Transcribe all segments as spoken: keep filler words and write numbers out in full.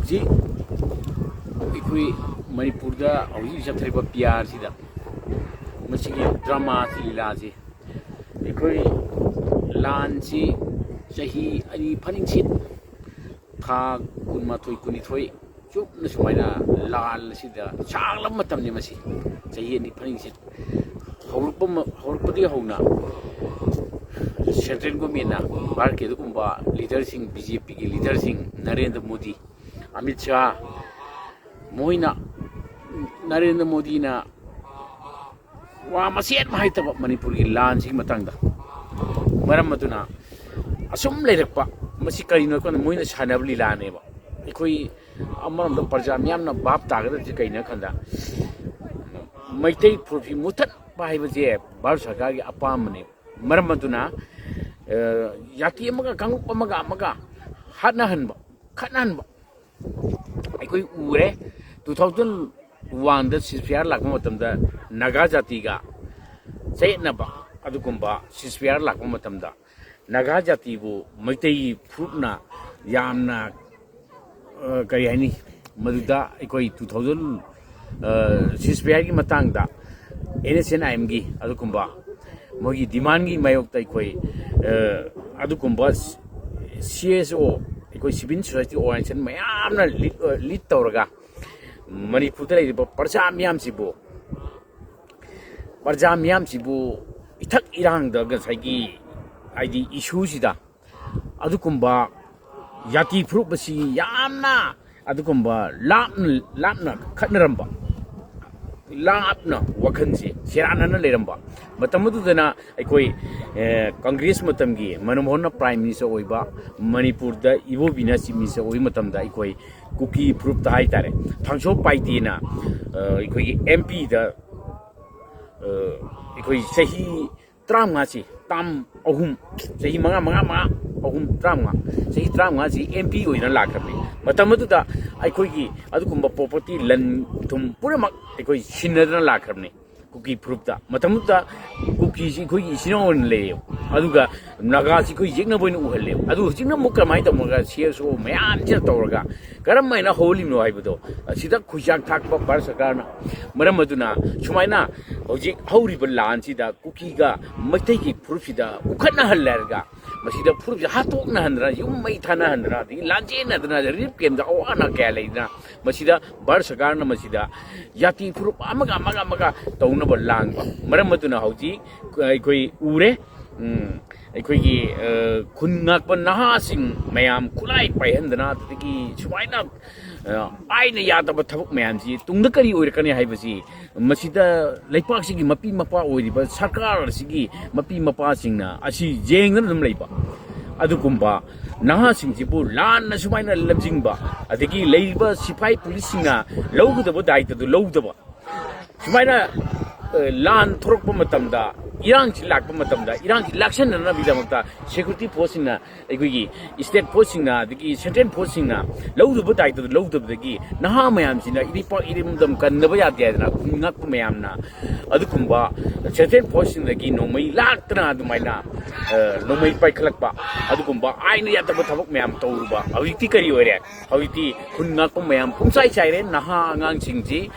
ꯍꯧꯖꯤꯛ ꯑꯩꯈꯣꯏ ꯃꯅꯤꯄꯨꯔꯗ ꯍꯧꯖꯤꯛ ꯆꯠꯊꯔꯤꯕ ꯄꯤ ꯑꯥꯔꯁꯤꯗ ꯃꯁꯤꯒꯤ ꯗ꯭ꯔꯃꯥꯁꯤ, ꯂꯤꯂꯥꯁꯤ, ꯑꯩꯈꯣꯏ ꯂꯥꯟꯁꯤ ꯆꯍꯤ ꯑꯅꯤ ꯐꯥꯅꯤꯡꯁꯤꯠ, ꯊꯥ ꯀꯨꯟꯃꯥꯊꯣꯏ, ꯀꯨꯟꯅꯤꯊꯣꯏ ꯆꯨꯞꯅ ꯁꯨꯃꯥꯏꯅ ꯂꯥꯟ ꯑꯁꯤꯗ ꯁꯥꯡꯂꯕ ꯃꯇꯝꯅꯤ꯫ ꯃꯁꯤ ꯆꯍꯤ ꯑꯅꯤ ꯐꯥꯅꯤꯡꯁꯤꯠ ꯍꯧꯔꯛꯄ ꯃ-, ꯍꯧꯔꯛꯄꯗꯒꯤ ꯍꯧꯅ ꯁꯦꯟꯇ꯭ꯔꯦꯜ ꯒꯣꯔꯃꯦꯟꯅ, ꯚꯥꯔꯠꯀꯤ ꯑꯗꯨꯒꯨꯝꯕ ꯂꯤꯗꯔꯁꯤꯡ, ꯕꯤ ꯖꯦ ꯄꯤꯒꯤ ꯂꯤꯗꯔꯁꯤꯡ, ꯅꯔꯦꯟꯗ꯭ꯔ ꯃꯣꯗꯤ, ꯑꯃꯤꯠ ꯁꯥꯍ, ꯃꯣꯏꯅ, ꯅꯔꯦꯟꯗ꯭ꯔ ꯃꯣꯗꯤꯅ ꯋꯥ ꯃꯆꯦꯠ ꯑꯃ ꯍꯥꯏꯇꯕ ꯃꯅꯤꯄꯨꯔꯒꯤ ꯂꯥꯟꯁꯤꯒꯤ ꯃꯇꯥꯡꯗ꯫ ꯃꯔꯝ ꯑꯗꯨꯅ ꯑꯁꯨꯝ ꯂꯩꯔꯛꯄ, ꯃꯁꯤ ꯀꯔꯤꯅꯣ ꯍꯥꯏꯕ ꯀꯥꯟꯗ ꯃꯣꯏꯅ ꯁꯥꯟꯅꯕ ꯂꯤꯂꯥꯅꯦꯕ꯫ ꯑꯩꯈꯣꯏ ꯑꯃꯔꯣꯝꯗ ꯄ꯭ꯔꯖꯥ ꯃꯤꯌꯥꯝꯅ ꯚꯥꯞ ꯇꯥꯒꯗꯕꯁꯤ ꯀꯩꯅꯣ ꯍꯥꯏ ꯀꯥꯟꯗ, ꯃꯩꯇꯩ ꯐꯨꯔꯨꯞꯁꯤ ꯃꯨꯊꯠꯄ ꯍꯥꯏꯕꯁꯦ ꯚꯥꯔꯠ ꯁꯔꯀꯥꯔꯒꯤ ꯑꯄꯥꯝꯕꯅꯦ꯫ ꯃꯔꯝ ꯑꯗꯨꯅ, ꯑ, ꯖꯥꯇꯤ ꯑꯃꯒ, ꯀꯥꯡꯂꯨꯞ ꯑꯃꯒ ꯑꯃꯒ ꯍꯥꯠꯅꯍꯟꯕ, ꯈꯠꯅꯍꯟꯕ, ꯑꯩꯈꯣꯏ ꯎꯔꯦ꯫ ꯇꯨ ꯊꯥꯎꯖꯟ ꯋꯥꯟꯗ ꯁꯤꯁ ꯐꯤꯌꯥꯔ ꯂꯥꯛꯄ ꯃꯇꯝꯗ ꯅꯥꯒꯥ ꯖꯥꯇꯤꯒ ꯆꯌꯦꯠꯅꯕ, ꯑꯗꯨꯒꯨꯝꯕ ꯁꯤꯁ ꯐꯤꯌꯥꯔ ꯂꯥꯛꯄ ꯃꯇꯝꯗ ꯅꯥꯒꯥ ꯖꯥꯇꯤꯕꯨ ꯃꯩꯇꯩ ꯐꯨꯔꯨꯞꯅ ꯌꯥꯝꯅ, ꯑ, ꯀꯔꯤ ꯍꯥꯏꯅꯤ, ꯃꯗꯨꯗ ꯑꯩꯈꯣꯏ ꯇꯨ ꯊꯥꯎꯖꯟ, ꯑ, ꯁꯤꯁ ꯐꯤꯌꯥꯔꯒꯤ ꯃꯇꯥꯡꯗ ꯑꯦꯟ ꯑꯦꯁ ꯑꯦꯟ ꯑꯥꯏ ꯑꯦꯝꯒꯤ ꯑꯗꯨꯒꯨꯝꯕ ꯃꯣꯏꯒꯤ ꯗꯤꯃꯥꯟꯒꯤ ꯃꯥꯌꯣꯛꯇ ꯑꯩꯈꯣꯏ, ꯑ, ꯑꯗꯨꯒꯨꯝꯕ ꯁꯤ ꯑꯦꯁ ꯑꯣ, ꯑꯩꯈꯣꯏ ꯁꯤꯚꯤꯜ ꯁꯣꯁꯥꯏꯇꯤ ꯑꯣꯔꯒꯅꯥꯏꯖꯦꯁꯟ ꯃꯌꯥꯝꯅ ꯂꯤꯗ, ꯑ, ꯂꯤꯗ ꯇꯧꯔꯒ ꯃꯅꯤꯄꯨꯔꯗ ꯂꯩꯔꯤꯕ ꯄ꯭ꯔꯖꯥ ꯃꯤꯌꯥꯝꯁꯤꯕꯨ, ꯄ꯭ꯔꯖꯥ ꯃꯤꯌꯥꯝꯁꯤꯕꯨ ꯏꯊꯛ ꯏꯔꯥꯡꯗ ꯉꯁꯥꯏꯒꯤ, ꯍꯥꯏꯗꯤ, ꯏꯁꯨꯁꯤꯗ ꯑꯗꯨꯒꯨꯝꯕ ꯖꯥꯇꯤ ꯐꯨꯔꯨꯞ ꯑꯁꯤ ꯌꯥꯝꯅ ꯑꯗꯨꯒꯨꯝꯕ ꯂꯥꯞꯅ, ꯂꯥꯞꯅ ꯈꯠꯅꯔꯝꯕ, ꯂꯥꯞꯅ ꯋꯥꯈꯜꯁꯦ ꯁꯦꯔꯥꯟꯅꯅ ꯂꯩꯔꯝꯕ ꯃꯇꯝ ꯑꯗꯨꯗꯅ ꯑꯩꯈꯣꯏ, ꯑꯦ, ꯀꯪꯒ꯭ꯔꯦꯁ ꯃꯇꯝꯒꯤ ꯃꯅꯃꯣꯍꯟꯅ ꯄ꯭ꯔꯥꯏꯝ ꯃꯤꯅꯤꯁꯇꯔ ꯑꯣꯏꯕ, ꯃꯅꯤꯄꯨꯔꯗ ꯏꯕꯣꯕꯤꯅ ꯆꯤꯐ ꯃꯤꯅꯤꯁꯇꯔ ꯑꯣꯏꯕ ꯃꯇꯝꯗ ꯑꯩꯈꯣꯏ ꯀꯨꯀꯤ ꯐꯨꯔꯨꯞꯇ ꯍꯥꯏꯇꯥꯔꯦ, ꯊꯥꯡꯁꯣ ꯄꯥꯏꯇꯦꯅ, ꯑ, ꯑꯩꯈꯣꯏꯒꯤ ꯑꯦꯝ ꯄꯤꯗ, ꯑ, ꯑꯩꯈꯣꯏ ꯆꯍꯤ ꯇꯔꯥꯃꯉꯥꯁꯤ, ꯇꯥꯝ ꯑꯍꯨꯝ, ꯆꯍꯤ ꯃꯉꯥ, ꯃꯉꯥ, ꯃꯉꯥ, ꯑꯍꯨꯝ, ꯇꯔꯥꯃꯉꯥ, ꯆꯍꯤ ꯇꯔꯥꯃꯉꯥꯁꯤ ꯑꯦꯝ ꯄꯤ ꯑꯣꯏꯅ ꯂꯥꯛꯈ꯭ꯔꯕꯅꯤ꯫ ꯃꯇꯝ ꯑꯗꯨꯗ ꯑꯩꯈꯣꯏꯒꯤ ꯑꯗꯨꯒꯨꯝꯕ ꯄ꯭ꯔꯣꯄꯔꯇꯤ, ꯂꯟ ꯊꯨꯝ ꯄꯨꯝꯅꯃꯛ ꯑꯩꯈꯣꯏ ꯁꯤꯟꯅꯗꯅ ꯂꯥꯛꯈ꯭ꯔꯕꯅꯤ꯫ ꯀꯨꯀꯤ ꯐꯨꯔꯨꯞꯇ꯫ ꯃꯇꯝꯗꯨꯗ ꯀꯨꯀꯤꯁꯤ ꯑꯩꯈꯣꯏꯒꯤ ꯏꯆꯤꯟ ꯏꯅꯥꯎ ꯑꯣꯏꯅ ꯂꯩꯌꯦꯕ, ꯑꯗꯨꯒ ꯅꯥꯒꯥꯁꯤ ꯑꯩꯈꯣꯏ ꯌꯦꯛꯅꯕ ꯑꯣꯏꯅ ꯎꯍꯜꯂꯦꯕ꯫ ꯑꯗꯨ ꯍꯧꯖꯤꯛꯅ ꯑꯃꯨꯛ ꯀꯃꯥꯏꯅ ꯇꯧꯔꯒ ꯁꯤ ꯑꯦꯁ ꯑꯣ ꯃꯌꯥꯝꯁꯤꯅ ꯇꯧꯔꯒ ꯀꯔꯝ ꯍꯥꯏꯅ ꯍꯧꯍꯜꯂꯤꯕꯅꯣ ꯍꯥꯏꯕꯗꯣ ꯑꯁꯤꯗ ꯈꯨꯠꯌꯥꯛ ꯊꯥꯛꯄ ꯚꯥꯔꯠ ꯁꯔꯀꯥꯔꯅ꯫ ꯃꯔꯝ ꯑꯗꯨꯅ ꯁꯨꯃꯥꯏꯅ ꯍꯧꯖꯤꯛ ꯍꯧꯔꯤꯕ ꯂꯥꯟꯁꯤꯗ ꯀꯨꯀꯤꯒ ꯃꯩꯇꯩꯒꯤ ꯐꯨꯔꯨꯞꯁꯤꯗ ꯎꯈꯠꯅꯍꯜꯂꯦ ꯍꯥꯏꯔꯒ ꯃꯁꯤꯗ ꯐꯨꯔꯨꯞꯁꯦ ꯍꯥꯠꯇꯣꯛꯅꯍꯟꯗꯅ, ꯌꯨꯝ ꯃꯩ ꯊꯥꯅꯍꯟꯗꯅ, ꯑꯗꯒꯤ ꯂꯥꯟꯖꯦꯟꯅꯗꯅ, ꯔꯤꯂꯤꯐ ꯀꯦꯝꯗ ꯑꯋꯥ ꯑꯅꯥ ꯀꯌꯥ ꯂꯩꯗꯅ, ꯃꯁꯤꯗ ꯚꯥꯔꯠ ꯁꯔꯀꯥꯔꯅ ꯃꯁꯤꯗ ꯖꯥꯇꯤ ꯐꯨꯔꯨꯞ ꯑꯃꯒ ꯑꯃꯒ ꯑꯃꯒ ꯇꯧꯅꯕ ꯂꯥꯡꯕ ꯃꯔꯝ ꯑꯗꯨꯅ ꯍꯧꯖꯤꯛ ꯑꯩꯈꯣꯏ ꯎꯔꯦ꯫ ꯎꯝ, ꯑꯩꯈꯣꯏꯒꯤ, ꯑ, ꯈꯨꯟ ꯉꯥꯛꯄ ꯅꯍꯥꯁꯤꯡ ꯃꯌꯥꯝ ꯈꯨꯠꯂꯥꯏ ꯄꯥꯏꯍꯟꯗꯅ, ꯑꯗꯨꯗꯒꯤ ꯁꯨꯃꯥꯏꯅ, ꯑ, ꯑꯥꯏꯟꯅ ꯌꯥꯗꯕ ꯊꯕꯛ ꯃꯌꯥꯝꯁꯤ ꯇꯨꯡꯗ ꯀꯔꯤ ꯑꯣꯏꯔꯛꯀꯅꯤ ꯍꯥꯏꯕꯁꯤ ꯃꯁꯤꯗ ꯂꯩꯄꯥꯛꯁꯤꯒꯤ ꯃꯄꯤ ꯃꯄꯥ ꯑꯣꯏꯔꯤꯕ ꯁꯔꯀꯥꯔ ꯑꯁꯤꯒꯤ ꯃꯄꯤ ꯃꯄꯥꯁꯤꯡꯅ ꯑꯁꯤ ꯌꯦꯡꯗꯅ ꯑꯗꯨꯝ ꯂꯩꯕ꯫ ꯑꯗꯨꯒꯨꯝꯕ ꯅꯍꯥꯁꯤꯡꯁꯤꯕꯨ ꯂꯥꯟꯅ ꯁꯨꯃꯥꯏꯅ ꯂꯝꯖꯤꯡꯕ, ꯑꯗꯒꯤ ꯂꯩꯔꯤꯕ ꯁꯤꯐꯥꯏ ꯄꯨꯂꯤꯁꯁꯤꯡꯅ ꯂꯧꯒꯗꯕ ꯗꯥꯏꯇꯗꯨ ꯂꯧꯗꯕ, ꯁꯨꯃꯥꯏꯅ, ꯑ, ꯂꯥꯟ ꯊꯣꯔꯛꯄ ꯃꯇꯝꯗ, ꯏꯔꯥꯡꯁꯤ ꯂꯥꯛꯄ ꯃꯇꯝꯗ, ꯏꯔꯥꯡꯁꯤ ꯂꯥꯛꯁꯟꯅꯅꯕꯒꯤꯗꯃꯛꯇ ꯁꯦꯀ꯭ꯌꯨꯔꯤꯇꯤ ꯐꯣꯔꯁꯁꯤꯡꯅ, ꯑꯩꯈꯣꯏꯒꯤ ꯁ꯭ꯇꯦꯠ ꯐꯣꯔꯁꯁꯤꯡꯅ, ꯑꯗꯒꯤ ꯁꯦꯟꯇ꯭ꯔꯦꯜ ꯐꯣꯔꯁꯁꯤꯡꯅ ꯂꯧꯗꯕ ꯗꯥꯏꯇꯗꯨ ꯂꯧꯗꯕꯗꯒꯤ ꯅꯍꯥ ꯃꯌꯥꯝꯁꯤꯅ ꯏꯔꯩꯄꯥꯛ ꯏꯔꯝꯗꯝ ꯀꯟꯗꯕ ꯌꯥꯗꯦ ꯍꯥꯏꯗꯅ ꯈꯨꯟ ꯉꯥꯛꯄ ꯃꯌꯥꯝꯅ ꯑꯗꯨꯒꯨꯝꯕ ꯁꯦꯟꯇ꯭ꯔꯦꯜ ꯐꯣꯔꯁꯁꯤꯡꯗꯒꯤ ꯅꯣꯡꯃꯩ ꯂꯥꯛꯇꯅ ꯑꯗꯨꯃꯥꯏꯅ, ꯑ, ꯅꯣꯡꯃꯩ ꯄꯥꯏꯈꯠꯂꯛꯄ, ꯑꯗꯨꯒꯨꯝꯕ ꯑꯥꯏꯟꯅ ꯌꯥꯗꯕ ꯊꯕꯛ ꯃꯌꯥꯝ ꯇꯧꯔꯨꯕ꯫ ꯍꯧꯖꯤꯛꯇꯤ ꯀꯔꯤ ꯑꯣꯏꯔꯦ? ꯍꯧꯖꯤꯛꯇꯤ ꯈꯨꯟ ꯉꯥꯛꯄ ꯃꯌꯥꯝ ꯄꯨꯡꯆꯥꯏ ꯆꯥꯏꯔꯦ꯫ ꯅꯍꯥ ꯑꯉꯥꯡꯁꯤꯡꯁꯤ,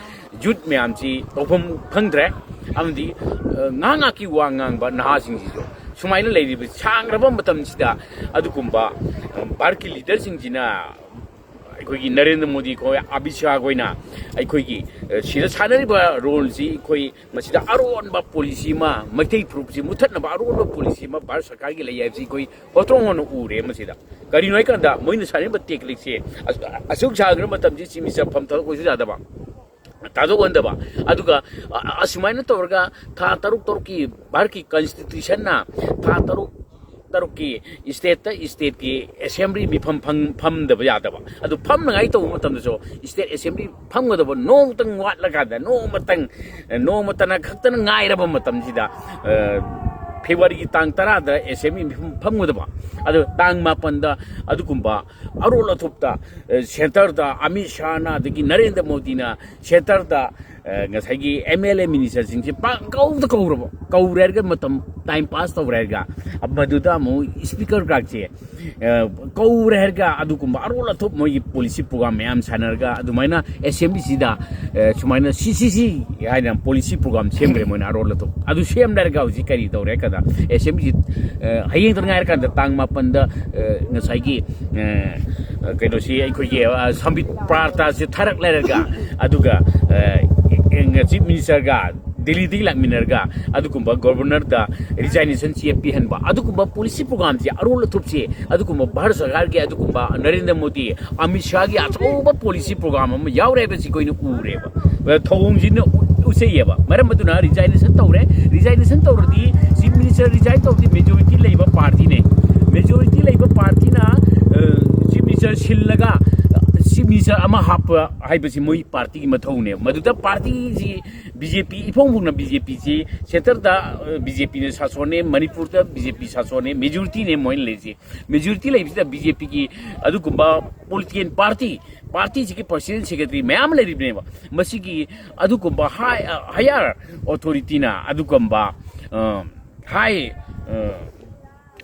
ꯌꯨꯠ ꯃꯌꯥꯝꯁꯤ ꯇꯧꯐꯝ ꯈꯪꯗ꯭ꯔꯦ꯫ ꯑꯃꯗꯤ, ꯑ, ꯉꯥꯏꯍꯥꯛ ꯉꯥꯏꯍꯥꯛꯀꯤ ꯋꯥ ꯉꯥꯡꯕ ꯅꯍꯥꯁꯤꯡꯁꯤꯁꯨ ꯁꯨꯃꯥꯏꯅ ꯂꯩꯔꯤꯕ ꯁꯥꯡꯂꯕ ꯃꯇꯝꯁꯤꯗ ꯑꯗꯨꯒꯨꯝꯕ, ꯑ, ꯚꯥꯔꯠꯀꯤ ꯂꯤꯗꯔꯁꯤꯡꯁꯤꯅ ꯑꯩꯈꯣꯏꯒꯤ ꯅꯔꯦꯟꯗ꯭ꯔ ꯃꯣꯗꯤ ꯈꯣꯏ, ꯑꯃꯤꯠ ꯁꯥꯍ ꯈꯣꯏꯅ ꯑꯩꯈꯣꯏꯒꯤ, ꯑ, ꯁꯤꯗ ꯁꯥꯟꯅꯔꯤꯕ ꯔꯣꯜꯁꯤ ꯑꯩꯈꯣꯏ ꯃꯁꯤꯗ ꯑꯔꯣꯟꯕ ꯄꯣꯂꯤꯁꯤ ꯑꯃ, ꯃꯩꯇꯩ ꯐꯨꯔꯨꯞꯁꯤ ꯃꯨꯊꯠꯅꯕ ꯑꯔꯣꯟꯕ ꯄꯣꯂꯤꯁꯤ ꯑꯃ ꯚꯥꯔꯠ ꯁꯔꯀꯥꯔꯒꯤ ꯂꯩ ꯍꯥꯏꯕꯁꯤ ꯑꯩꯈꯣꯏ ꯍꯣꯇ꯭ꯔꯣꯡ ꯍꯣꯟꯅ ꯎꯔꯦ꯫ ꯃꯁꯤꯗ ꯀꯔꯤꯅꯣ ꯍꯥꯏꯀꯥꯟꯗ ꯃꯣꯏꯅ ꯁꯥꯟꯅꯔꯤꯕ ꯇꯦꯛꯅꯤꯛꯁꯦ ꯑꯁ-, ꯑꯁꯨꯛ ꯁꯥꯡꯈ꯭ꯔꯕ ꯃꯇꯝꯁꯤ ꯆꯤꯃꯤ ꯆꯞꯐꯝ ꯊꯕꯛ ꯑꯣꯏꯁꯨ ꯌꯥꯗꯕ, ꯊꯥꯗꯣꯛꯍꯟꯗꯕ꯫ ꯑꯗꯨꯒ, ꯑ-, ꯑꯁꯨꯃꯥꯏꯅ ꯇꯧꯔꯒ ꯊꯥ ꯇꯔꯨꯛ ꯇꯔꯨꯛꯀꯤ ꯚꯥꯔꯠꯀꯤ ꯀꯟꯁꯇꯤꯇ꯭ꯌꯨꯁꯟꯅ ꯊꯥ ꯇꯔꯨꯛ ꯇꯔꯨꯛꯀꯤ ꯁ꯭ꯇꯦꯠꯇ ꯁ꯭ꯇꯦꯠꯀꯤ ꯑꯦꯁꯦꯝꯕ꯭ꯂꯤ ꯃꯤꯐꯝ ꯐꯪ-, ꯐꯝꯗꯕ ꯌꯥꯗꯕ꯫ ꯑꯗꯨ ꯐꯝꯅꯉꯥꯏ ꯇꯧꯕ ꯃꯇꯝꯗꯁꯨ ꯁ꯭ꯇꯦꯠ ꯑꯦꯁꯦꯝꯕ꯭ꯂꯤ ꯐꯝꯒꯗꯕ ꯅꯣꯡꯃꯇꯪ ꯋꯥꯠꯂꯀꯥꯟꯗ, ꯅꯣꯡꯃꯇꯪ, ꯅꯣꯡꯃꯇꯅ ꯈꯛꯇꯅ ꯉꯥꯏꯔꯕ ꯃꯇꯝꯁꯤꯗ, ꯑ, ꯐꯦꯕ꯭ꯔꯨꯋꯥꯔꯤꯒꯤ ꯇꯥꯡ ꯇꯔꯥꯗ ꯑꯦꯁꯦꯝꯕ꯭ꯂꯤ ꯃꯤꯐꯝ ꯐꯝꯒꯗꯕ꯫ ꯑꯗꯨ ꯇꯥꯡ ꯃꯥꯄꯟꯗ ꯑꯗꯨꯒꯨꯝꯕ ꯑꯔꯣꯜ ꯑꯊꯨꯞꯇ, ꯑ, ꯁꯦꯟꯇꯔꯗ ꯑꯃꯤꯠ ꯁꯥꯍꯅ ꯑꯗꯒꯤ ꯅꯔꯦꯟꯗ꯭ꯔ ꯃꯣꯗꯤꯅ ꯁꯦꯟꯇꯔꯗ, ꯑ, ꯉꯁꯥꯏꯒꯤ ꯑꯦꯝ ꯑꯦꯜ ꯑꯦ ꯃꯤꯅꯤꯁꯇꯔꯁꯤꯡꯁꯦ ꯄꯪꯀꯧꯗ ꯀꯧꯔꯕ, ꯀꯧꯔꯦ ꯍꯥꯏꯔꯒ ꯃꯇꯝ ꯇꯥꯏꯝ ꯄꯥꯁ ꯇꯧꯔꯦ ꯍꯥꯏꯔꯒ, ꯃꯗꯨꯗ ꯑꯃꯨꯛ ꯏꯁꯄꯤꯀꯔ ꯒꯥꯛꯁꯦ, ꯑ, ꯀꯧꯔꯦ ꯍꯥꯏꯔꯒ ꯑꯗꯨꯒꯨꯝꯕ ꯑꯔꯣꯜ ꯑꯊꯨꯞ ꯃꯣꯏꯒꯤ ꯄꯣꯂꯤꯁꯤ ꯄ꯭ꯔꯣꯒ꯭ꯔꯥꯝ ꯃꯌꯥꯝ ꯁꯥꯟꯅꯔꯒ ꯑꯗꯨꯃꯥꯏꯅ ꯑꯦꯁꯦꯝꯕ꯭ꯂꯤꯁꯤꯗ, ꯑ, ꯁꯨꯃꯥꯏꯅ ꯁꯤ ꯁꯤ ꯁꯤ ꯍꯥꯏꯅ ꯄꯣꯂꯤꯁꯤ ꯄ꯭ꯔꯣꯒ꯭ꯔꯥꯝ ꯁꯦꯝꯈ꯭ꯔꯦ ꯃꯣꯏꯅ ꯑꯔꯣꯜ ꯑꯊꯨꯞ꯫ ꯑꯗꯨ ꯁꯦꯝ ꯂꯩꯔꯒ ꯍꯧꯖꯤꯛ ꯀꯔꯤ ꯇꯧꯔꯦ ꯍꯥꯏ ꯀꯥꯟꯗ ꯑꯦꯁꯦꯝꯕ꯭ꯂꯤꯁꯤ, ꯑ, ꯍꯌꯦꯡꯇ ꯉꯥꯏꯔꯀꯥꯟꯗ ꯇꯥꯡ ꯃꯥꯄꯟꯗ, ꯑ, ꯉꯁꯥꯏꯒꯤ, ꯑ, ꯀꯩꯅꯣꯁꯤ ꯑꯩꯈꯣꯏꯒꯤ, ꯑ, ꯁꯝꯕꯤꯠ ꯄ꯭ꯔꯥꯔꯇꯥꯁꯤ ꯊꯥꯔꯛ ꯂꯩꯔꯒ ꯑꯗꯨꯒ, ꯑ, ꯆꯤꯐ ꯃꯤꯅꯤꯁꯇꯔꯒ ꯗꯤꯜꯂꯤꯗꯒꯤ ꯂꯥꯛꯃꯤꯟꯅꯔꯒ ꯑꯗꯨꯒꯨꯝꯕ ꯒꯣꯕꯔꯅꯔꯗ ꯔꯤꯖꯥꯏꯅꯦꯁꯟ ꯆꯦ ꯄꯤꯍꯟꯕ, ꯑꯗꯨꯒꯨꯝꯕ ꯄꯣꯂꯤꯁꯤ ꯄ꯭ꯔꯣꯒ꯭ꯔꯥꯝꯁꯦ ꯑꯔꯣꯜ ꯑꯊꯨꯞꯁꯦ ꯑꯗꯨꯒꯨꯝꯕ ꯚꯥꯔꯠ ꯁꯔꯀꯥꯔꯒꯤ ꯑꯗꯨꯒꯨꯝꯕ ꯅꯔꯦꯟꯗ꯭ꯔ ꯃꯣꯗꯤ, ꯑꯃꯤꯠ ꯁꯥꯍꯒꯤ ꯑꯆꯧꯕ ꯄꯣꯂꯤꯁꯤ ꯄ꯭ꯔꯣꯒ꯭ꯔꯥꯝ ꯑꯃ ꯌꯥꯎꯔꯦ ꯍꯥꯏꯕꯁꯤ ꯑꯩꯈꯣꯏꯅ ꯎꯔꯦꯕ꯫ ꯊꯧꯑꯣꯡꯁꯤꯅ ꯎ-, ꯎꯠꯆꯩꯌꯦꯕ꯫ ꯃꯔꯝ ꯑꯗꯨꯅ ꯔꯤꯖꯥꯏꯅꯦꯁꯟ ꯇꯧꯔꯦ꯫ ꯔꯤꯖꯥꯏꯅꯦꯁꯟ ꯇꯧꯔꯗꯤ ꯆꯤꯐ ꯃꯤꯅꯤꯁꯇꯔ ꯔꯤꯖꯥꯏꯟ ꯇꯧꯔꯗꯤ ꯃꯦꯖꯣꯔꯤꯇꯤ ꯂꯩꯕ ꯄꯥꯔꯇꯤꯅꯦ꯫ ꯃꯦꯖꯣꯔꯤꯇꯤ ꯂꯩꯕ ꯄꯥꯔꯇꯤꯅ, ꯑ, ꯆꯤꯐ ꯃꯤꯅꯤꯁꯇꯔ ꯁꯤꯜꯂꯒ, ꯑ, ꯆꯤꯐ ꯃꯤꯅꯤꯁꯇꯔ ꯑꯃ ꯍꯥꯞꯄ ꯍꯥꯏꯕꯁꯤ ꯃꯣꯏ ꯄꯥꯔꯇꯤꯒꯤ ꯃꯊꯧꯅꯦ꯫ ꯃꯗꯨꯗ ꯄꯥꯔꯇꯤꯁꯤ ꯕꯤ ꯖꯦ ꯄꯤ, ꯏꯐꯣꯡ ꯐꯣꯡꯅ ꯕꯤ ꯖꯦ ꯄꯤꯁꯤ ꯁꯦꯟꯇꯔꯗ, ꯑ, ꯕꯤ ꯖꯦ ꯄꯤꯅ ꯁꯥꯁꯣꯟꯅꯦ, ꯃꯅꯤꯄꯨꯔꯗ ꯕꯤ ꯖꯦ ꯄꯤ ꯁꯥꯁꯣꯟꯅꯦ, ꯃꯦꯖꯣꯔꯤꯇꯤꯅꯦ ꯃꯣꯏꯅ ꯂꯩꯔꯤꯁꯤ꯫ ꯃꯦꯖꯣꯔꯤꯇꯤ ꯂꯩꯕꯁꯤꯗ ꯕꯤ ꯖꯦ ꯄꯤꯒꯤ ꯑꯗꯨꯒꯨꯝꯕ ꯄꯣꯂꯤꯇꯤꯀꯦꯜ ꯄꯥꯔꯇꯤ, ꯄꯥꯔꯇꯤꯁꯤꯒꯤ ꯄ꯭ꯔꯁꯤꯗꯦꯟ ꯁꯦꯀ꯭ꯔꯦꯇꯔꯤ ꯃꯌꯥꯝ ꯂꯩꯔꯤꯕꯅꯦꯕ꯫ ꯃꯁꯤꯒꯤ ꯑꯗꯨꯒꯨꯝꯕ ꯍꯥꯏ-, ꯑ, ꯍꯥꯌꯔ ꯑꯣꯊꯣꯔꯤꯇꯤꯅ ꯑꯗꯨꯒꯨꯝꯕ, ꯑ, ꯍꯥꯏ, ꯑ,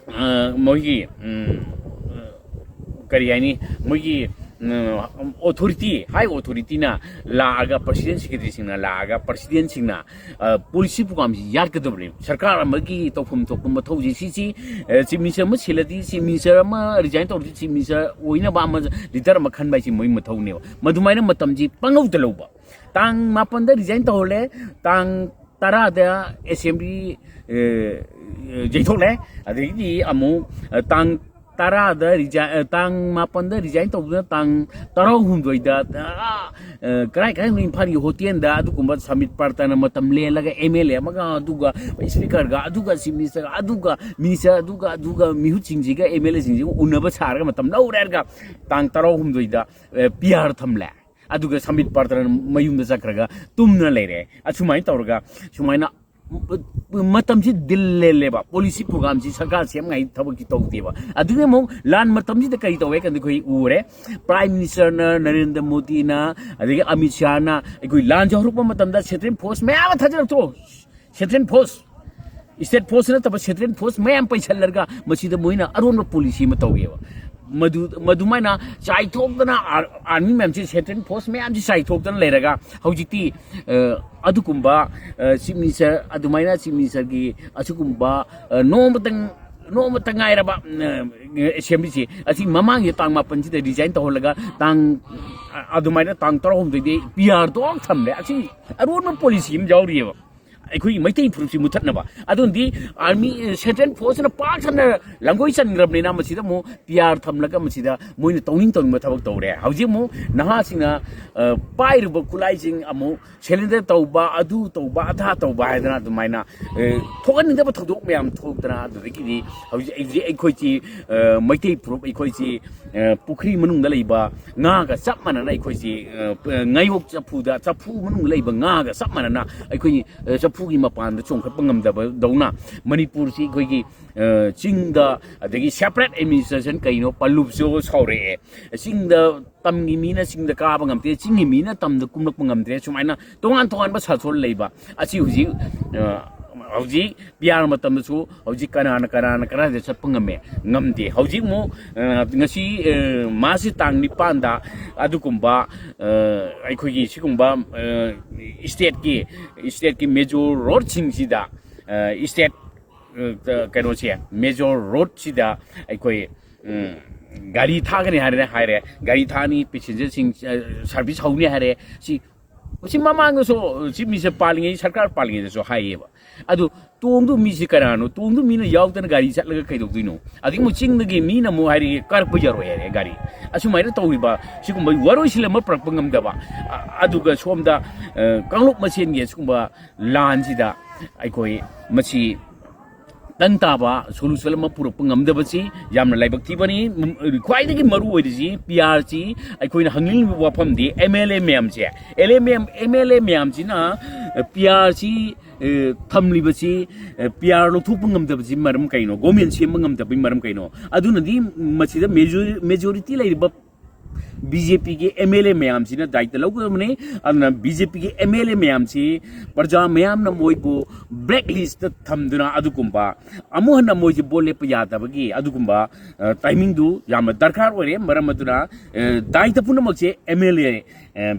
ꯑ, ꯃꯣꯏꯒꯤ, ꯎꯝ, ꯑ, ꯀꯔꯤ ꯍꯥꯏꯅꯤ, ꯃꯣꯏꯒꯤ, ꯎꯝ, ꯑꯣꯊꯣꯔꯤꯇꯤ, ꯍꯥꯏ ꯑꯣꯊꯣꯔꯤꯇꯤꯅ ꯂꯥꯛꯑꯒ, ꯄ꯭ꯔꯁꯤꯗꯦꯟ ꯁꯦꯀ꯭ꯔꯦꯇꯔꯤꯁꯤꯡꯅ ꯂꯥꯛꯑꯒ, ꯄ꯭ꯔꯁꯤꯗꯦꯟꯁꯤꯡꯅ, ꯑ, ꯄꯣꯂꯤꯁꯤ ꯄ꯭ꯔꯣꯒ꯭ꯔꯥꯝꯁꯤ ꯌꯥꯠꯀꯗꯕꯅꯦꯕ꯫ ꯁꯔꯀꯥꯔ ꯑꯃꯒꯤ ꯇꯧꯐꯝ ꯊꯣꯛꯄ ꯃꯊꯧꯁꯤ ꯁꯤꯁꯤ, ꯑ, ꯆꯤꯐ ꯃꯤꯅꯤꯁꯇꯔ ꯑꯃ ꯁꯤꯜꯂꯗꯤ, ꯆꯤꯐ ꯃꯤꯅꯤꯁꯇꯔ ꯑꯃ ꯔꯤꯖꯥꯏꯟ ꯇꯧꯔꯗꯤ, ꯆꯤꯐ ꯃꯤꯅꯤꯁꯇꯔ ꯑꯣꯏꯅꯕ ꯑꯃ, ꯂꯤꯗꯔ ꯑꯃ ꯈꯟꯕ ꯍꯥꯏꯁꯤ ꯃꯣꯏ ꯃꯊꯧꯅꯦꯕ꯫ ꯃꯗꯨꯃꯥꯏꯅ ꯃꯇꯝꯁꯤ ꯄꯪꯂꯧꯗ ꯂꯧꯕ꯫ ꯇꯥꯡ ꯃꯥꯄꯟꯗ ꯔꯤꯖꯥꯏꯟ ꯇꯧꯍꯜꯂꯦ, ꯇꯥꯡ ꯇꯔꯥꯗ ꯑꯦꯁꯦꯝꯕ꯭ꯂꯤ, ꯑ, ꯑ, ꯌꯩꯊꯣꯛꯂꯦ꯫ ꯑꯗꯒꯤꯗꯤ ꯑꯃꯨꯛ, ꯑ, ꯇꯥꯡ ꯇꯔꯥꯗ ꯔꯤꯖꯥꯏꯟ, ꯑ, ꯇꯥꯡ ꯃꯥꯄꯟꯗ ꯔꯤꯖꯥꯏꯟ ꯇꯧꯗꯨꯅ ꯇꯥꯡ ꯇꯔꯥꯍꯨꯝꯗꯣꯏꯗ, ꯑ, ꯑ, ꯀꯔꯥꯏ ꯀꯔꯥꯏꯅꯣ ꯏꯝꯐꯥꯜꯒꯤ ꯍꯣꯇꯦꯜꯗ ꯑꯗꯨꯒꯨꯝꯕ ꯁꯃꯤꯠ ꯄ꯭ꯔꯇꯥꯅ ꯃꯇꯝ ꯂꯦꯜꯂꯒ ꯑꯦꯝ ꯑꯦꯜ ꯑꯦ ꯑꯃꯒ ꯑꯗꯨꯒ ꯏꯁꯄꯤꯀꯔꯒ ꯑꯗꯨꯒ ꯆꯤꯐ ꯃꯤꯅꯤꯁꯇꯔꯒ ꯑꯗꯨꯒ ꯃꯤꯅꯤꯁꯇꯔ ꯑꯗꯨꯒ ꯑꯗꯨꯒ ꯃꯤꯍꯨꯠꯁꯤꯡꯁꯤꯒ ꯑꯦꯝ ꯑꯦꯜ ꯑꯦꯁꯤꯡꯁꯤꯒ ꯎꯅꯕ ꯁꯥꯔꯒ ꯃꯇꯝ ꯂꯧꯔꯦ ꯍꯥꯏꯔꯒ ꯇꯥꯡ ꯇꯔꯥꯍꯨꯝꯗꯣꯏꯗ, ꯑ, ꯄꯤ ꯑꯥꯔ ꯊꯝꯂꯦ꯫ ꯑꯗꯨꯒ ꯁꯃꯤꯠ ꯄ꯭ꯔꯇꯥꯅ ꯃꯌꯨꯝꯗ ꯆꯠꯈ꯭ꯔꯒ ꯇꯨꯝꯅ ꯂꯩꯔꯦ꯫ ꯑꯁꯨꯃꯥꯏꯅ ꯇꯧꯔꯒ ꯁꯨꯃꯥꯏꯅ ꯃꯇꯝꯁꯤ ꯗꯤꯜ ꯂꯦꯜꯂꯦꯕ꯫ ꯄꯣꯂꯤꯁꯤ ꯄ꯭ꯔꯣꯒꯥꯝꯁꯤ ꯁꯔꯀꯥꯔ ꯁꯦꯝꯉꯥꯏ ꯊꯕꯛꯁꯤ ꯇꯧꯗꯦꯕ꯫ ꯑꯗꯨꯅ ꯑꯃꯨꯛ ꯂꯥꯟ ꯃꯇꯝꯁꯤꯗ ꯀꯔꯤ ꯇꯧꯋꯦ ꯀꯥꯟꯗ ꯑꯩꯈꯣꯏ ꯎꯔꯦ, ꯄ꯭ꯔꯥꯏꯝ ꯃꯤꯅꯤꯁꯇꯔꯅ ꯅꯔꯦꯟꯗ꯭ꯔ ꯃꯣꯗꯤꯅ, ꯑꯗꯒꯤ ꯑꯃꯤꯠ ꯁꯥꯍꯅ ꯑꯩꯈꯣꯏ ꯂꯥꯟꯁꯦ ꯍꯧꯔꯛꯄ ꯃꯇꯝꯗ ꯁꯦꯟꯇ꯭ꯔꯦꯜ ꯐꯣꯔꯁ ꯃꯌꯥꯝ ꯑꯃ ꯊꯥꯖꯔꯛꯇ꯭ꯔꯣ? ꯁꯦꯟꯇ꯭ꯔꯦꯜ ꯐꯣꯔꯁ, ꯁ꯭ꯇꯦꯠ ꯐꯣꯔꯁ ꯅꯠꯇꯕ ꯁꯦꯟꯇ꯭ꯔꯦꯜ ꯐꯣꯔꯁ ꯃꯌꯥꯝ ꯄꯩꯁꯜꯂꯒ ꯃꯁꯤꯗ ꯃꯣꯏꯅ ꯑꯔꯣꯟꯕ ꯄꯣꯂꯤꯁꯤ ꯑꯃ ꯇꯧꯋꯦꯕ꯫ ꯃꯗꯨ ꯃꯗꯨꯃꯥꯏꯅ ꯆꯥꯏꯊꯣꯛꯇꯅ ꯑꯥꯔ-, ꯑꯥꯔꯃꯤ ꯃꯌꯥꯝꯁꯤ, ꯁꯦꯟꯇ꯭ꯔꯦꯜ ꯐꯣꯔꯁ ꯃꯌꯥꯝꯁꯤ ꯆꯥꯏꯊꯣꯛꯇꯅ ꯂꯩꯔꯒ ꯍꯧꯖꯤꯛꯇꯤ, ꯑ, ꯑꯗꯨꯒꯨꯝꯕ, ꯑ, ꯆꯤꯐ ꯃꯤꯅꯤꯁꯇꯔ, ꯑꯗꯨꯃꯥꯏꯅ ꯆꯤꯐ ꯃꯤꯅꯤꯁꯇꯔꯒꯤ ꯑꯁꯤꯒꯨꯝꯕ, ꯑ, ꯅꯣꯡꯃꯇꯪ ꯅꯣꯡꯃꯇ ꯉꯥꯏꯔꯕ, ꯑ, ꯑꯦꯁꯦꯝꯕ꯭ꯂꯤꯁꯤ ꯑꯁꯤ ꯃꯃꯥꯡꯒꯤ ꯇꯥꯡ ꯃꯥꯄꯟꯁꯤꯗ ꯔꯤꯖꯥꯏꯟ ꯇꯧꯍꯜꯂꯒ ꯇꯥꯡ, ꯑ, ꯑꯗꯨꯃꯥꯏꯅ ꯇꯥꯡ ꯇꯔꯥꯍꯨꯝꯗꯣꯏꯗꯤ ꯄꯤ ꯑꯥꯔ ꯇꯣꯛ ꯊꯝꯂꯦ꯫ ꯑꯁꯤ ꯑꯔꯣꯟꯕ ꯄꯣꯂꯤꯁꯤ ꯑꯃ ꯌꯥꯎꯔꯤꯑꯕ, ꯑꯩꯈꯣꯏꯒꯤ ꯃꯩꯇꯩ ꯐꯨꯔꯨꯞꯁꯤ ꯃꯨꯊꯠꯅꯕ꯫ ꯑꯗꯨꯅꯗꯤ ꯑꯥꯔꯃꯤ, ꯑ, ꯁꯦꯟꯇ꯭ꯔꯦꯜ ꯐꯣꯔꯁꯅ ꯄꯥꯛ ꯁꯟꯅ ꯂꯥꯡꯒꯣꯏ ꯆꯟꯈ꯭ꯔꯕꯅꯤꯅ ꯃꯁꯤꯗ ꯑꯃꯨꯛ ꯄꯤ ꯑꯥꯔ ꯊꯝꯂꯒ ꯃꯁꯤꯗ ꯃꯣꯏꯅ ꯇꯧꯅꯤꯡ ꯇꯧꯅꯤꯡꯕ ꯊꯕꯛ ꯇꯧꯔꯦ꯫ ꯍꯧꯖꯤꯛ ꯑꯃꯨꯛ ꯅꯍꯥꯁꯤꯡꯅ, ꯑ, ꯄꯥꯏꯔꯤꯕ ꯈꯨꯠꯂꯥꯏꯁꯤꯡ ꯑꯃꯨꯛ ꯁꯦꯂꯦꯟꯗꯔ ꯇꯧꯕ, ꯑꯗꯨ ꯇꯧꯕ, ꯑꯙꯥ ꯇꯧꯕ ꯍꯥꯏꯗꯅ ꯑꯗꯨꯃꯥꯏꯅ, ꯑ, ꯊꯣꯛꯍꯟꯅꯤꯡꯗꯕ ꯊꯧꯗꯣꯛ ꯃꯌꯥꯝ ꯊꯣꯛꯇꯅ, ꯑꯗꯨꯗꯒꯤꯗꯤ ꯍꯧꯖꯤꯛ, ꯍꯧꯖꯤꯛ ꯑꯩꯈꯣꯏꯁꯤ, ꯑ, ꯃꯩꯇꯩ ꯐꯨꯔꯨꯞ ꯑꯩꯈꯣꯏꯁꯤ, ꯑ, ꯄꯨꯈ꯭ꯔꯤ ꯃꯅꯨꯡꯗ ꯂꯩꯕ ꯉꯥꯒ ꯆꯞ ꯃꯥꯟꯅꯅ ꯑꯩꯈꯣꯏꯁꯤ, ꯑ, ꯉꯥꯌꯣꯛ ꯆꯐꯨꯗ, ꯆꯐꯨ ꯃꯅꯨꯡꯗ ꯂꯩꯕ ꯉꯥꯒ ꯆꯞ ꯃꯥꯟꯅꯅ ꯑꯩꯈꯣꯏꯒꯤ, ꯑ, ꯆꯐꯨꯒꯤ ꯃꯄꯥꯟꯗ ꯆꯣꯡꯈꯠꯄ ꯉꯝꯗꯕꯗꯧꯅ ꯃꯅꯤꯄꯨꯔꯁꯤ ꯑꯩꯈꯣꯏꯒꯤ, ꯑ, ꯆꯤꯡꯗ, ꯑꯗꯒꯤ separate administration ꯀꯩꯅꯣ ꯄꯜꯂꯨꯕꯁꯨ ꯁꯥꯎꯔꯛꯑꯦ꯫ ꯆꯤꯡꯗ ꯇꯝꯒꯤ ꯃꯤꯅ ꯆꯤꯡꯗ ꯀꯥꯕ ꯉꯝꯗꯦ, ꯆꯤꯡꯒꯤ ꯃꯤꯅ ꯇꯝꯗ ꯀꯨꯝꯂꯛꯄ ꯉꯝꯗ꯭ꯔꯦ, ꯁꯨꯃꯥꯏꯅ ꯇꯣꯉꯥꯟ ꯇꯣꯉꯥꯟꯕ ꯁꯥꯁꯣꯟ ꯂꯩꯕ ꯑꯁꯤ ꯍꯧꯖꯤꯛ, ꯑ, ꯍꯧꯖꯤꯛ ꯄꯤ ꯑꯥꯔ ꯃꯇꯝꯗꯁꯨ ꯍꯧꯖꯤꯛ ꯀꯅꯥꯅ, ꯀꯅꯥꯅ ꯀꯗꯥꯏꯗ ꯆꯠꯄ ꯉꯝꯃꯦ? ꯉꯝꯗꯦ꯫ ꯍꯧꯖꯤꯛ ꯑꯃꯨꯛ, ꯑ, ꯉꯁꯤ, ꯑ, ꯃꯥꯔꯁꯀꯤ ꯇꯥꯡ ꯅꯤꯄꯥꯟꯗ ꯑꯗꯨꯒꯨꯝꯕ, ꯑ, ꯑꯩꯈꯣꯏꯒꯤ ꯁꯤꯒꯨꯝꯕ, ꯑ, ꯁ꯭ꯇꯦꯠꯀꯤ, ꯁ꯭ꯇꯦꯠꯀꯤ ꯃꯦꯖꯣꯔ ꯔꯣꯗꯁꯤꯡꯁꯤꯗ, ꯑ, ꯁ꯭ꯇꯦꯠ, ꯑ, ꯀꯩꯅꯣꯁꯦ, ꯃꯦꯖꯣꯔ ꯔꯣꯗꯁꯤꯗ ꯑꯩꯈꯣꯏ, ꯎꯝ, ꯒꯥꯔꯤ ꯊꯥꯒꯅꯤ ꯍꯥꯏꯔꯦ, ꯍꯥꯏꯔꯦ, ꯒꯥꯔꯤ ꯊꯥꯅꯤ, ꯄꯦꯁꯦꯟꯖꯔꯁꯤꯡ, ꯑ, ꯁꯥꯔꯚꯤꯁ ꯍꯧꯅꯤ ꯍꯥꯏꯔꯦ꯫ ꯁꯤ, ꯁꯤ ꯃꯃꯥꯡꯗꯁꯨ ꯆꯤꯐ ꯃꯤꯅꯤꯁꯇꯔ ꯄꯥꯜꯂꯤꯉꯩ, ꯁꯔꯀꯥꯔ ꯄꯥꯜꯂꯤꯉꯩꯗꯁꯨ ꯍꯥꯏꯌꯦꯕ꯫ ꯑꯗꯨ ꯇꯣꯡꯗꯨ ꯃꯤꯁꯤ ꯀꯅꯥꯅꯣ? ꯇꯣꯡꯗꯨ ꯃꯤꯅ ꯌꯥꯎꯗꯅ ꯒꯥꯔꯤ ꯆꯠꯂꯒ ꯀꯩꯗꯧꯗꯣꯏꯅꯣ? ꯑꯗꯒꯤ ꯑꯃꯨꯛ ꯆꯤꯡꯗꯒꯤ ꯃꯤꯅ ꯑꯃꯨꯛ ꯍꯥꯏꯔꯛꯑꯦ, "ꯀꯥꯔꯛꯄ ꯌꯥꯔꯣꯏ" ꯍꯥꯏꯔꯦ ꯒꯥꯔꯤ꯫ ꯑꯁꯨꯃꯥꯏꯅ ꯇꯧꯔꯤꯕ ꯁꯤꯒꯨꯝꯕ ꯋꯥꯔꯣꯏꯁꯤꯟ ꯑꯃ ꯄꯨꯔꯛꯄ ꯉꯝꯗꯕ, ꯑ-, ꯑꯗꯨꯒ ꯁꯣꯝꯗ, ꯑ, ꯀꯥꯡꯂꯨꯞ ꯃꯁꯦꯟꯒꯤ ꯑꯁꯤꯒꯨꯝꯕ ꯂꯥꯟꯁꯤꯗ ꯑꯩꯈꯣꯏ ꯃꯁꯤ ꯇꯪ ꯇꯥꯕ ꯁꯣꯂꯨꯁꯟ ꯑꯃ ꯄꯨꯔꯛꯄ ꯉꯝꯗꯕꯁꯤ ꯌꯥꯝꯅ ꯂꯥꯏꯕꯛ ꯊꯤꯕꯅꯤ꯫ ꯈ꯭ꯋꯥꯏꯗꯒꯤ ꯃꯔꯨ ꯑꯣꯏꯔꯤꯁꯤ ꯄꯤ ꯑꯥꯔꯁꯤ ꯑꯩꯈꯣꯏꯅ ꯍꯪꯅꯤꯡꯂꯤꯕ ꯋꯥꯐꯝꯗꯤ ꯑꯦꯝ ꯑꯦꯜ ꯑꯦ ꯃꯌꯥꯝꯁꯦ, L M M, M L A ꯃꯌꯥꯝꯁꯤꯅ ꯄꯤ ꯑꯥꯔꯁꯤ ꯊꯝꯂꯤꯕꯁꯤ ꯄꯤ ꯑꯥꯔ ꯂꯧꯊꯣꯛꯄ ꯉꯝꯗꯕꯁꯤ ꯃꯔꯝ ꯀꯩꯅꯣ? ꯒꯣꯔꯃꯦꯟ ꯁꯦꯝꯕ ꯉꯝꯗꯕꯒꯤ ꯃꯔꯝ ꯀꯩꯅꯣ? ꯑꯗꯨꯅꯗꯤ ꯃꯁꯤꯗ ꯃꯦꯖꯣꯔꯤꯇꯤ ꯂꯩꯔꯤꯕ ꯕꯤ ꯖꯦ ꯄꯤꯒꯤ ꯑꯦꯝ ꯑꯦꯜ ꯑꯦ ꯃꯌꯥꯝꯁꯤꯅ ꯗꯥꯏꯇ ꯂꯧꯒꯗꯕꯅꯤ꯫ ꯑꯗꯨꯅ ꯕꯤ ꯖꯦ ꯄꯤꯒꯤ ꯑꯦꯝ ꯑꯦꯜ ꯑꯦ ꯃꯌꯥꯝꯁꯤ ꯄ꯭ꯔꯖꯥ ꯃꯌꯥꯝꯅ ꯃꯣꯏꯕꯨ ꯕ꯭ꯂꯦꯛ ꯂꯤꯁꯇ ꯊꯝꯗꯨꯅ ꯑꯗꯨꯒꯨꯝꯕ ꯑꯃꯨꯛ ꯍꯟꯅ ꯃꯣꯏꯁꯦ ꯚꯣꯠ ꯂꯦꯞꯄ ꯌꯥꯗꯕꯒꯤ ꯑꯗꯨꯒꯨꯝꯕ ꯇꯥꯏꯃꯤꯡꯗꯨ ꯌꯥꯝꯅ ꯗꯔꯀꯥꯔ ꯑꯣꯏꯔꯦ꯫ ꯃꯔꯝ ꯑꯗꯨꯅ ꯗꯥꯏꯇ ꯄꯨꯝꯅꯃꯛꯁꯦ M L A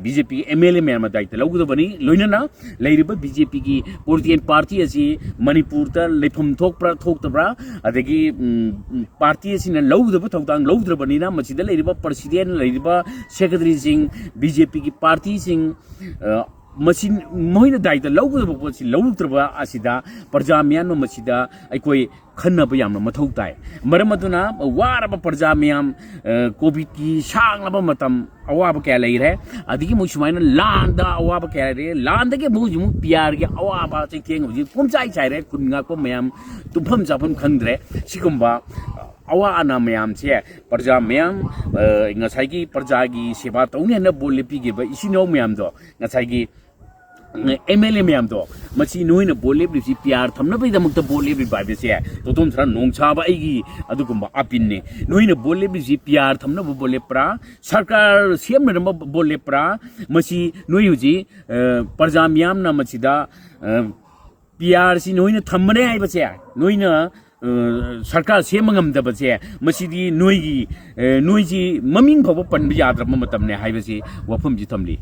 B J P M L A ꯃꯌꯥꯝꯅ ꯗꯥꯏꯇ ꯂꯧꯒꯗꯕꯅꯤ꯫ ꯂꯣꯏꯅꯅ ꯂꯩꯔꯤꯕ ꯕꯤ ꯖꯦ ꯄꯤꯒꯤ ꯄꯣꯂꯤꯇꯤꯀꯦꯜ ꯄꯥꯔꯇꯤ ꯑꯁꯤ ꯃꯅꯤꯄꯨꯔꯗ ꯂꯩꯐꯝ ꯊꯣꯛꯄ꯭ꯔꯥ ꯊꯣꯛꯇꯕ꯭ꯔꯥ, ꯑꯗꯒꯤ ꯄꯥꯔꯇꯤ ꯑꯁꯤꯅ ꯂꯧꯒꯗꯕ ꯊꯧꯗꯥꯡ ꯂꯧꯗ꯭ꯔꯕꯅꯤꯅ ꯃꯁꯤꯗ ꯂꯩꯔꯤꯕ ꯄ꯭ꯔꯁꯤꯗꯦꯟ, ꯂꯩꯔꯤꯕ ꯁꯦꯀ꯭ꯔꯦꯇꯔꯤꯁꯤꯡ, ꯕꯤ ꯖꯦ ꯄꯤꯒꯤ ꯄꯥꯔꯇꯤꯁꯤꯡ, ꯃꯁꯤ ꯃꯈꯣꯏꯅ ꯗꯥꯏꯇ ꯂꯧꯒꯗꯕ ꯄꯣꯠꯁꯤ ꯂꯧꯔꯛꯇ꯭ꯔꯕ ꯑꯁꯤꯗ ꯄ꯭ꯔꯖꯥ ꯃꯤꯌꯥꯝꯅ ꯃꯁꯤꯗ ꯑꯩꯈꯣꯏ ꯈꯟꯅꯕ ꯌꯥꯝꯅ ꯃꯊꯧ ꯇꯥꯏ꯫ ꯃꯔꯝ ꯑꯗꯨꯅ ꯋꯥꯔꯕ ꯄ꯭ꯔꯖꯥ ꯃꯌꯥꯝ, ꯀꯣꯚꯤꯗꯀꯤ ꯁꯥꯡꯂꯕ ꯃꯇꯝ ꯑꯋꯥꯕ ꯀꯌꯥ ꯂꯩꯔꯦ, ꯑꯗꯒꯤ ꯑꯃꯨꯛ ꯁꯨꯃꯥꯏꯅ ꯂꯥꯟꯗ ꯑꯋꯥꯕ ꯀꯌꯥ ꯂꯩꯔꯦ, ꯂꯥꯟꯗꯒꯤ ꯑꯃꯨꯛ ꯍꯧꯖꯤꯛ ꯑꯃꯨꯛ ꯄꯤ ꯑꯥꯔꯒꯤ ꯑꯋꯥꯕ ꯆꯩꯊꯦꯡ ꯍꯧꯖꯤꯛ ꯄꯨꯝꯆꯥꯏ ꯆꯥꯏꯔꯦ꯫ ꯈꯨꯟ ꯉꯥꯛꯄ ꯃꯌꯥꯝ ꯇꯨꯝꯐꯝ ꯆꯥꯐꯝ ꯈꯪꯗ꯭ꯔꯦ꯫ ꯁꯤꯒꯨꯝꯕ ꯑꯋꯥ ꯑꯅꯥ ꯃꯌꯥꯝꯁꯦ ꯄ꯭ꯔꯖꯥ ꯃꯌꯥꯝ, ꯉꯁꯥꯏꯒꯤ ꯄ꯭ꯔꯖꯥꯒꯤ ꯁꯦꯕꯥ ꯇꯧꯅꯤ ꯍꯥꯏꯅ ꯚꯣꯠ ꯂꯦꯞꯄꯤꯈꯤꯕ ꯏꯆꯤꯟ ꯏꯅꯥꯎ ꯃꯌꯥꯝꯗꯣ, ꯉꯁꯥꯏꯒꯤ ꯑꯦꯝ ꯑꯦꯜ ꯑꯦ ꯃꯌꯥꯝꯗꯣ, ꯃꯁꯤ ꯅꯣꯏꯅ ꯚꯣꯠ ꯂꯦꯞꯂꯤꯕꯁꯤ ꯄꯤ ꯑꯥꯔ ꯊꯝꯅꯕꯒꯤꯗꯃꯛꯇ ꯚꯣꯠ ꯂꯦꯞꯂꯤꯕ ꯍꯥꯏꯕꯁꯦ ꯇꯣꯇꯣꯝ ꯁꯔꯥ ꯅꯣꯡ ꯁꯥꯕ ꯑꯩꯒꯤ ꯑꯗꯨꯒꯨꯝꯕ ꯑꯄꯤꯜꯅꯤ꯫ ꯅꯣꯏꯅ ꯚꯣꯠ ꯂꯦꯞꯂꯤꯕꯁꯤ ꯄꯤ ꯑꯥꯔ ꯊꯝꯅꯕ ꯚꯣꯠ ꯂꯦꯞꯄ꯭ꯔꯥ, ꯁꯔꯀꯥꯔ ꯁꯦꯝꯅꯅꯕ ꯚꯣꯠ ꯂꯦꯞꯄ꯭ꯔꯥ? ꯃꯁꯤ ꯅꯣꯏ ꯍꯧꯖꯤꯛ ꯄ꯭ꯔꯖꯥ ꯃꯤꯌꯥꯝꯅ ꯃꯁꯤꯗ ꯄꯤ ꯑꯥꯔꯁꯤ ꯅꯣꯏꯅ ꯊꯝꯕꯅꯦ ꯍꯥꯏꯕꯁꯦ, ꯅꯣꯏꯅ ꯁꯔꯀꯥꯔ ꯁꯦꯝꯕ ꯉꯝꯗꯕꯁꯦ, ꯃꯁꯤꯗꯤ ꯅꯣꯏꯒꯤ, ꯅꯣꯏꯁꯤ ꯃꯃꯤꯡ ꯐꯥꯎꯕ ꯄꯟꯕ ꯌꯥꯗ꯭ꯔꯕ ꯃꯇꯝꯅꯦ ꯍꯥꯏꯕꯁꯤ ꯋꯥꯐꯝꯁꯤ ꯊꯝꯂꯤ꯫